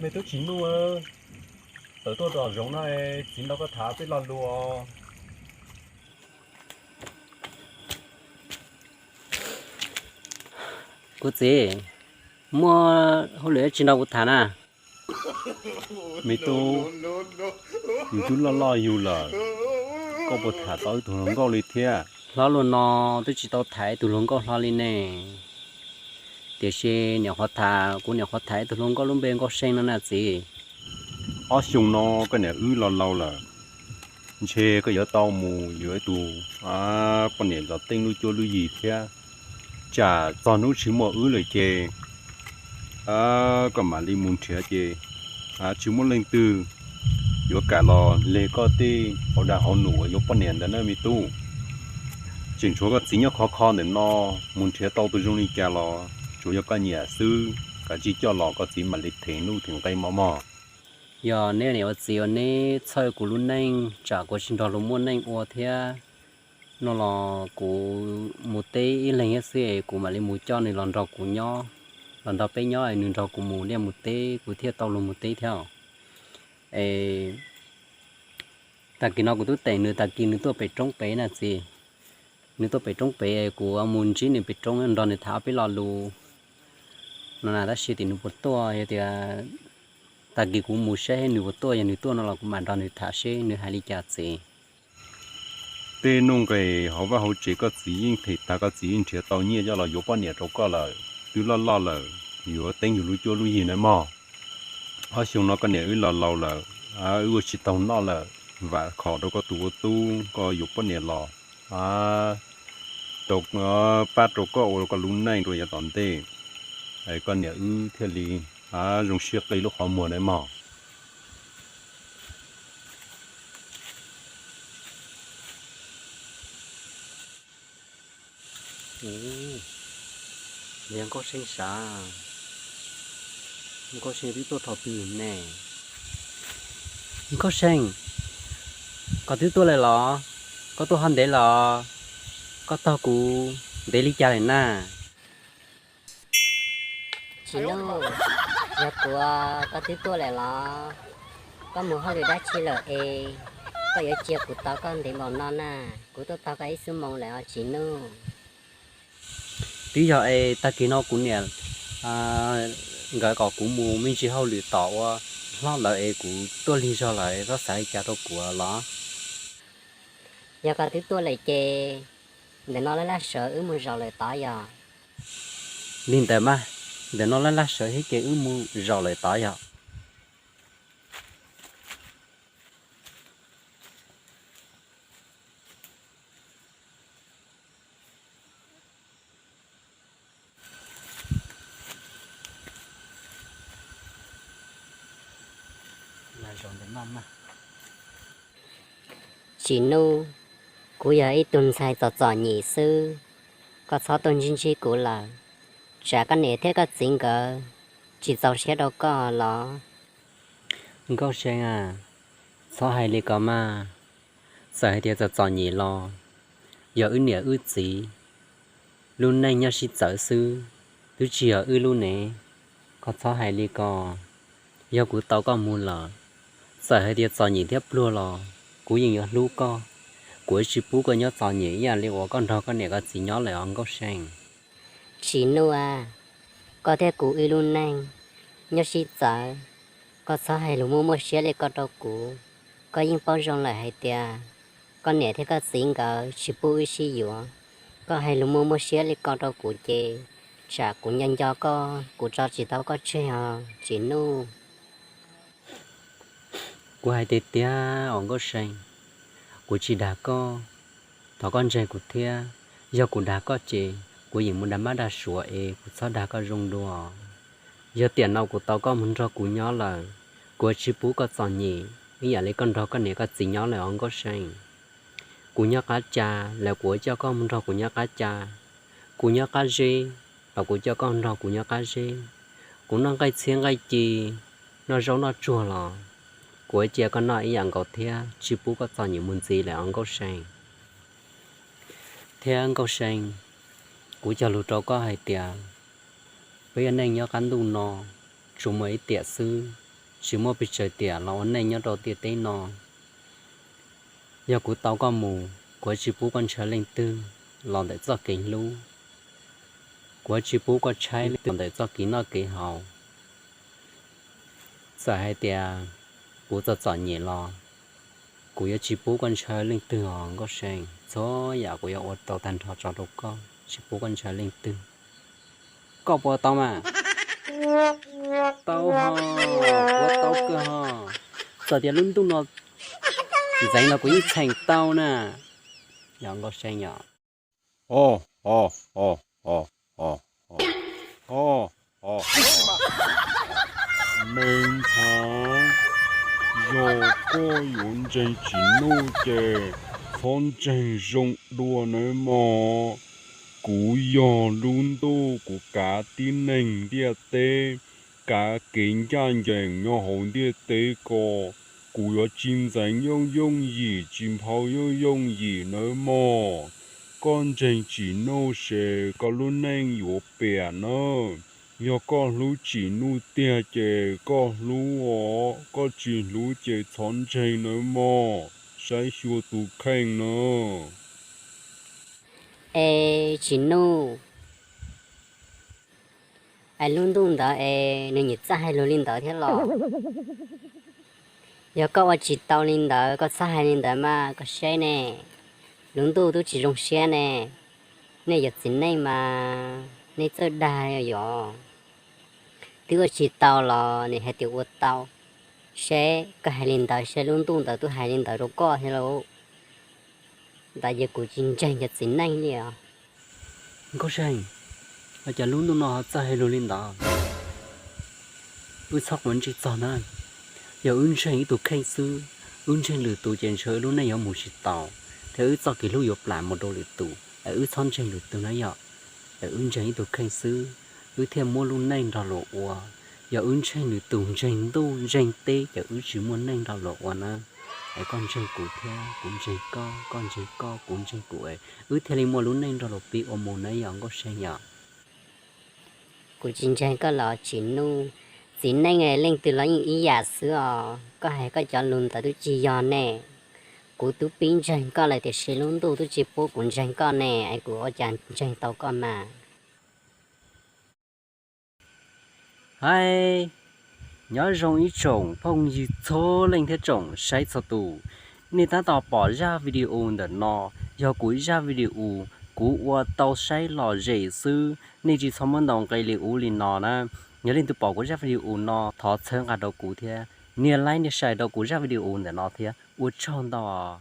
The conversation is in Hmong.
Me tub Tsis Nuj, tawm tuaj tom zoov no, txiv nrog koj tham peb lo lus. Kuv txiv, muaj hauj lwm tsis nrog kuv tham na? Me tub, yus twb loj loj yus lawm, koj puas tham tau ib tug hluas nkauj li thiab? Hlob luag no twb tsis tau tham ib tug hluas nkauj hlo li ne. Tiam sis nyuam qhuav tham, kuv nyuam qhuav tham ib tug hluas nkauj lub npe Nkauj Seej no na txiv. Ob xyoo no koj niam wb los laus lawm, ntshe koj yuav tau mus yuav ib tug poj niam los teeb lub cuab lub yig thiab. Tsam txog hnub tsis muaj wb lawm ces koj mam li mus nrhiav ces tsis muaj leej twg yuav kam los leg koj tej hauv dag hauv num uas yuav poj niam ntawd na me tub. Tseem tshuav koj txiv nyob khov kho ntawm no, mus nrhiav tau tus zoo li cas los tsuas yog koj nyiam xwb, kav tsij coj los koj txiv mam li them nuj them nqe mos mog. Yog neb niam ua txiv uas neb txhawj kuv lub neej tsam kuv tsis nrog luag muaj neej ua thiab no los kuv mus teb ib leeg thiab xwb es kuv mam li mus coj nws los nrog kuv nyob, los nrog peb nyob es nws nrog kuv mus liaj mus teb kuv thiaj tau luag mus teb thiab. Es tag kis no kuv twb teem nws, tag kis nws tuaj pem roob pem na txiv. Nws tuaj pem roob pem, kuv mus ntsib nws pem roob nrog nws tham ob peb lo lus no na, tab sis tim nws puas tuaj, yog tias tag kis kuv mus saib nws puas tuaj, yog nws tuaj no los kuv mam nrog nws tham seb nws hais li cas txiv. Tej nuj nqes hauv vaj hauv tsev koj txiv yeej them tag, koj txiv yeej nrhiav tau nyiaj coj los yuav poj niam rau koj lawm, twb loj loj lawm, yuav teeb yus lub cuab lub yig na mog. Ob xyoo no koj niam wb los laus lawm, wb ua tsis taus noj lawm, vam khom rau koj tus ua tub, koj yuav poj niam los rau, pab rau koj ua koj lub neej rau yav tom ntej, koj niam wb thiaj li zoo siab qi lub qhov muag na mog. Yog Nkauj Seej sav, Nkauj Seej twb tuaj thaum twg ne? Nkauj Seej, koj twb tuaj lawm los? Koj tuaj ho ntev los? Koj taug kuv ntev li cas lawm na? Tsis Nuj, yog kuv, koj twb tuaj lawm los? Koj mus hauj lwm dab tsi lawm es koj yuav cia kuv tos koj ntev npaum no na? Kuv tuaj tos koj ib xuab moos lawm os Tsis Nuj. Twb yog es tag kis no kuv niam nkawd kom kuv mus me ntsis hauj lwm tom ua hlob lawv es kuv tuaj lig zog lawm, txhob xav li cas rau kuv los. Yog koj twb tuaj lawm ces ntawm no laj laj sawv wb mus zaum lawm tod yog. Li ntawd mas, ntawm no laj laj sawv thiab ces wb mus zaum lawm tod yog. Tsis Nuj, kuv yog ib tug ntxhais txom txom nyem xwb, koj txhob tuaj ntsib ntsib kuv lawm, tsam koj niam thiab koj txiv nkawd tsis txaus siab rau koj los. Nkauj See a, txhob hais li ko mas, txawm hais tias txom txom nyem los yog wb niam wb txiv lub neej nyob sib txawv xwb, twb tsis yog wb lub nev. Koj txhob hais li ko, yog kuv tau koj mus lawm, txawm hais tias txom nyem thiab pluag los kuv yeej yuav hlub koj. Kuv tsis pub koj nyob txom nyem ib yam li uas koj nrog koj niam koj txiv nyob lawm os Nkauj See. Tsis Nuj a, koj thiab kuv wb lub neej nyob sib txawv, koj txhob hais lus muaj muaj siab li ko rau kuv. Koj yeej paub zoo lawm hais tias koj niam thiab koj txiv nkawd tsis pub wb sib yuav. Koj hais lus muaj muaj siab li ko rau kuv ces tsam kuv nco nco koj, kuv tso tsis tau koj tseg os Tsis Nuj. Kuv hais tiag tiag os Nkauj See, kuv tsis dag koj, thov koj ntseeg kuv thiab. Yog kuv dag koj ces kuv yeem mus dag mab dag suav es kuv txhob dag koj zoo dua. Yog tiam no kuv tau koj mus nrog kuv nyob lawm, kuv tsis pub koj txom nyem ib yam li koj nrog koj niam koj txiv nyob lawm os Nkauj See. Kuv nyob qab ca los kuv coj koj mus nrog kuv nyob qab ca, kuv nyob qab zeb los kuv coj koj nrog kuv nyob qab zeb. Kuv noj nqaij txhiab nqaij ci, noj zaub noj tsuag los kuv cia koj noj ib yam nkaus thiab, tsis pub koj txom nyem mus ntxiv lawm os Nkauj See. Thiab Nkauj See, kuv cog lus rau koj hais tias peb yog neej nyob qab ntuj no tsuas muaj ib tiam xwb, tsis muaj pes tsawg tiam los ua neej nyob rau ntiaj teb no. Yog kuv tau koj mus, kuv yuav tsis pub koj ntshaw leej twg los ntawm txoj kev hlub. Kuv yuav tsis pub koj tshaib leej twg los ntawm txoj kev noj kev haus. Txawm hais tias kuv txom txom nyem los kuv yuav tsis pub koj ntshaw leej twg os Nkauj See. Txhua yam kuv yuav ua tau tag nrho tso rau koj, tsis pub koj ntshaw leej twg. Koj puas tau mas? Tau ho, kuv tau kawg ho. Txawm tias lub ntuj no ntxeev los kuv yeej txheem tau na. Yog Nkauj See yom. Me ntxhais, yog koj yuav ntseeg Tsim Nuj ces txhob ntseeg zoo dua nawb mog. Kuv yog lub ntuj, kuv kav tib neeg ntiaj teb, kav kev ncaj ncees nyob hauv ntiaj teb ko. Kuv yuav tsis ntxeev yooj yooj yim, tsis nphau yooj yooj yim nawb mog. Koj ntseeg Tsim Nuj ces koj lub neej yuav piam nawb. Yog koj hlub Tsim Nuj tiag ces koj hlub os, koj tsis hlub ces txhob ntseeg nawb mog. Saib xyuas tus kheej nawb. Es Tsim Nuj, es lub ntuj ntawd es nws nyiam txawj hais lus li ntawd thiab los? Yog koj ua tsis tau li ntawd, koj txhob hais li ntawd mas koj saib ne. Lub ntuj twb tsis zoo siab ne. Nej yog txiv neej mas nej txawj dag yog. Twb ua tsis tau los nws hais tias ua tau. Seb koj hais li ntawd, seb lub ntuj ntawd twb hais li ntawd rau koj thiab lauj. Ntawd ces kuv tsis ntseeg cov txiv neej li os. Nkauj See, ua cas lub ntuj no ho txawj hais lus li ntawd? Wb txhob quav ntsej txog na. Yog wb ntseeg ib tug kheej xwb, wb ntseeg lwm tus ces ntshe wb lub neej yuav mus tsis tau, thiab wb txoj kev hlub yuav plam mus rau lwm tus. Es wb txhob ntseeg lwm tus na yom. Es wb ntseeg ib tug kheej xwb, wb thiaj muaj lub neej nrog luag ua. Yog wb ntseeg lwm tus, ntseeg ntuj ntseeg teb ces wb tsis muaj neej nrog luag ua na. Es koj ntseeg kuv thiab kuv ntseeg koj, koj ntseeg koj, kuv ntseeg kuv, wb thiaj li muaj lub neej nrog luag pib ua mus na yom Nkauj See yom. Kuv tsis ntseeg koj los Tsim Nuj, txiv neej leej twg los yeej ib yam xwb os. Koj hais koj cov lus ntawd twb tsis yog ne. Kuv twb pib ntseeg koj lawm tiam sis lub ntuj twb tsis pub kuv ntseeg koj ne, es kuv ua cas ntseeg tau koj mas? Hais, nyob zoo ib tsoom phooj ywg txhua leej thiab tsoom saib txhua tus. Nej tab tom pom zaj video ntawm no, yog kuv zaj video kuv ua tau saib lom zem xwb, nej tsis txhob muab ntaus nqi li ub li no na. Yog leej twg pom kuv zaj video no thov txhawb nqa rau kuv thiab nias like nias share rau kuv zaj video ntawm no thiab, ua tsaug ntau.